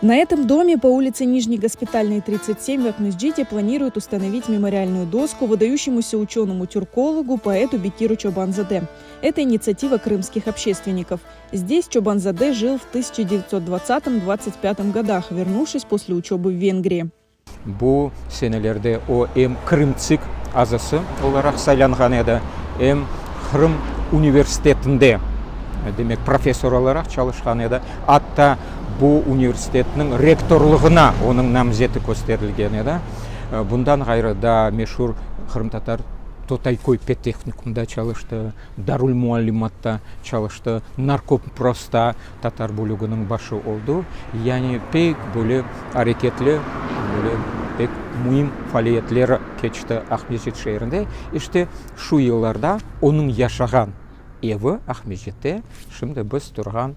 На этом доме по улице Нижней Госпитальной, 37 в Акмесджите планируют установить мемориальную доску выдающемуся ученому-тюркологу, поэту Бекиру Чобан-Заде. Это инициатива крымских общественников. Здесь Чобан-Заде жил в 1920-25 годах, вернувшись после учебы в Венгрии. Bu senelerde o em Krımtsik azası olaraq saylanğan edi, em Qırım universitetinde, demek, professor olaraq çalışqan edi. Atta bu universitetniñ rektorlığına onıñ namzeti kösterilgen edi. Bundan ğayrı, daa meşur qırımtatar Totayköy pedtehnikumda çalıştı, Darülmuallimatta çalıştı, Narkomprosta tatar bölüginiñ başı oldı. Yani pek böyle areketli, böyle pek müim faaliyetleri keçti Aqmescit şeerinde. İşte, şu yıllarda onıñ yaşağan evi Aqmescitte, şimdi biz turğan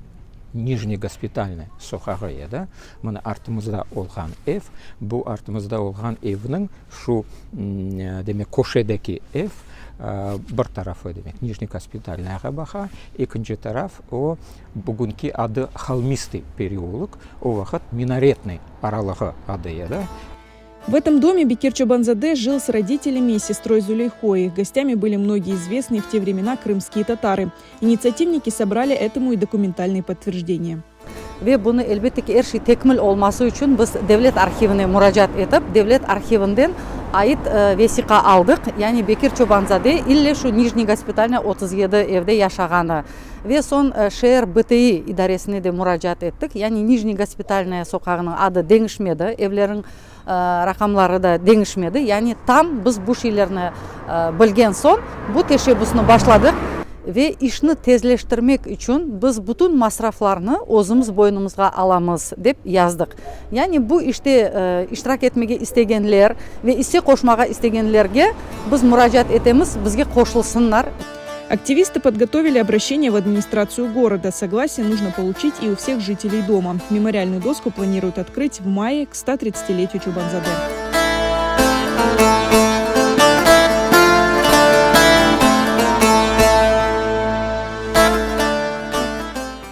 Nijniy Gospitalnıy soqağı edi. Mına artımızda olğan ev, bu artımızda olğan evniñ şu, demek, köşedeki ev, bir tarafı, demek, Nijniy Gospitalnıyğa baqa, ekinci taraf, o, bugünki adı Holmistıy pereulok, o vaqıt Minaretnıy aralığı adı edi. В этом доме Бекир Чобан-Заде жил с родителями и сестрой Зулейхой. Их гостями были многие известные в те времена крымские татары. Инициативники собрали этому и документальные подтверждения. Ve bunı, elbette ki, er şey tekmil olması içün biz devlet arhivine muracaat etip, devlet arhivinden ait vesiqa aldıq, yani Bekir Çoban-zade ille şu Nijniy Gospitalnaya 37 evde yaşağanı. Ve soñ şeer BTİ idaresine de muracaat ettik, yani Nijniy Gospitalnaya soqağınıñ adı deñişmedi, evlerniñ raqamları da deñişmedi, yani tam biz bu şeylerni bilgen soñ bu teşebbüsni başladıq ve işni tezleştirmek içün biz bütün masraflarnı özümiz boynumızğa alamız, dep yazdıq. Yani bu işte iştirak etmege istegenler ve isse qoşmağa istegenlerge biz muracaat etemiz, bizge qoşulsınlar. Активисты подготовили обращение в администрацию города. Согласие нужно получить и у всех жителей дома. Мемориальную доску планируют открыть в мае к 130-летию Чобан-Заде.